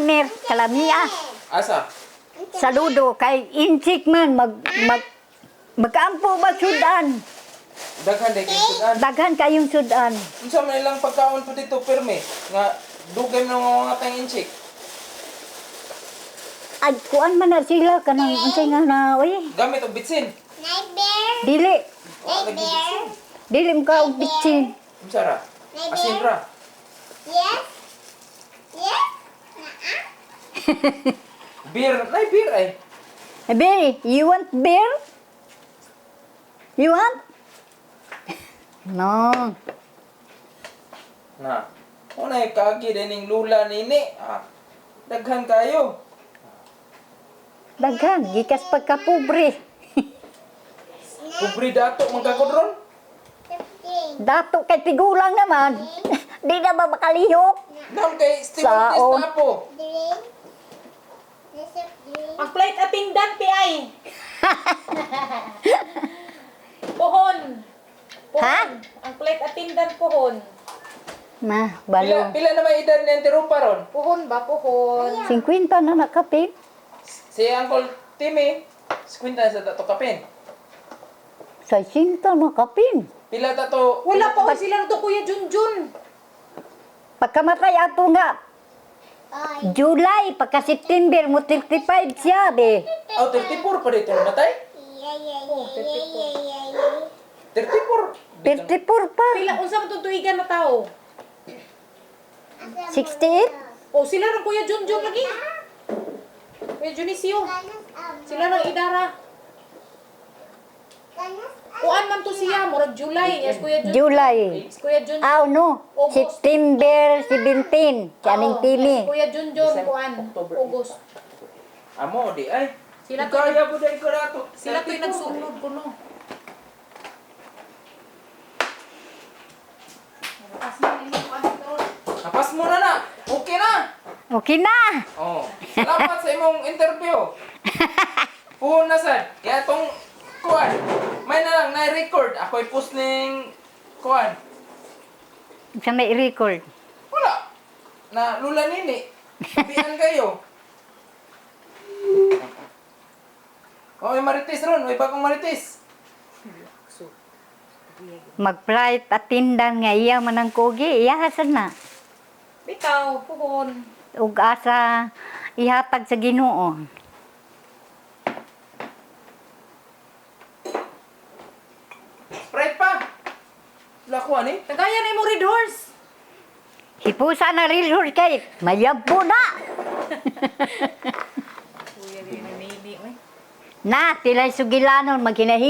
farmer kalamia. Asa? Saludo kay insik man mag mag magkaampo ba sudan. Daghan day kay sudan. Daghan kayong sudan. Unsa man ilang pagkaon po dito pirmi nga dugay man ang mga tang inchik. Ay kuan man na sila kanang unsay nga na oy. Gamit og bitsin. Dili Wa lagi bitsin. dili mo ka og bitsin. Unsa ra? Asin ra. Beer, nay beer ay. Be, you want beer? You want? No. Na. Unay kaagi din ning lula nini. Ah, daghan kayo. Daghan gikas pagkapobre. Pobre dato man ka ron. Dato kay tigulang naman. Di na ba makalihok? Nam kay stewardess Saon. na po. Ang flight attendant, PI. Pohon. Pohon. Ha? Ang flight attendant, pohon. Na, Pila, balo. pila na may edad ni Auntie Rupa ron? Pohon ba? Pohon. 50 na nakapin. Si Uncle Timmy, 50 sa tato kapin. 60 na kapin. Pila tato? Wala pa oy, sila na to, Kuya Junjun. Pagkamatay ato nga, July, pagka September, mo 35 siya, be. Oh, 34 pa dito namatay? Oh, 34. 34. 34 pa. Pila, unsa man tong tuigan na tao? 68? Oh, sila rin Kuya Junjun lagi. Kuya Junisio. Sila nang idara. Kuan man to siya, murag July. Yes, Kuya Junjun. July. Yes, Kuya Junjun. Ah, no. August. September 17. Si Aning Oo, Timi. yes, Kuya Junjun, December, kuan. October. August. Amo di ay. Sila to- kaya po dahil ko nato. Sila to'y nagsunod ko, no. Napas mo na na. Okay na. Okay na. Oh. Salamat sa imong interview. Puhon na sad. Kaya tong kuan. May na lang na record. Ako'y post ning kuan. Sa may record. Wala. Na lula nini. Sabihan kayo. Oh, may marites ron. May bagong marites. Mag-flight attendant nga iya man ang kugi. Iya hasan na. Bitaw, puhon. Ug asa ihatag sa Ginoo. Sprite pa. Wala ko ani. Tagayan na imong red horse. Hipusa na rilhur kay mayabo na. Kuya, di na nini, oy. Na, tilay sugilanon maghinahi.